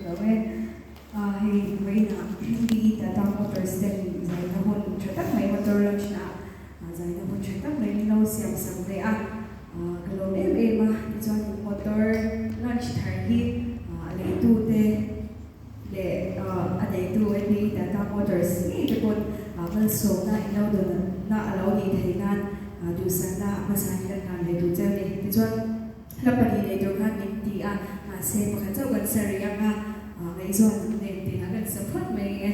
Ka lawm e. Hei vawiinah BE Tata Motors ten zaina hun tha tak mai motor launch na ah zaina hun tha tak mai min lo siam sak ve a, ka lawm em em a. Tichuan motor launch thar hi a leitu te leh a neitu BE Tata Motors ngei te pawn malsawmna in lo dawn na a lo nih theih nan duhsakna a hmasa in kan hlan ve duh cheu a ni. Tichuan. Hla pahnih nei tur khan min ti a, mahse pakhat chauh kan sa rih ang a, ngaihzawn ang nen tih ah kan sa phawt mai e.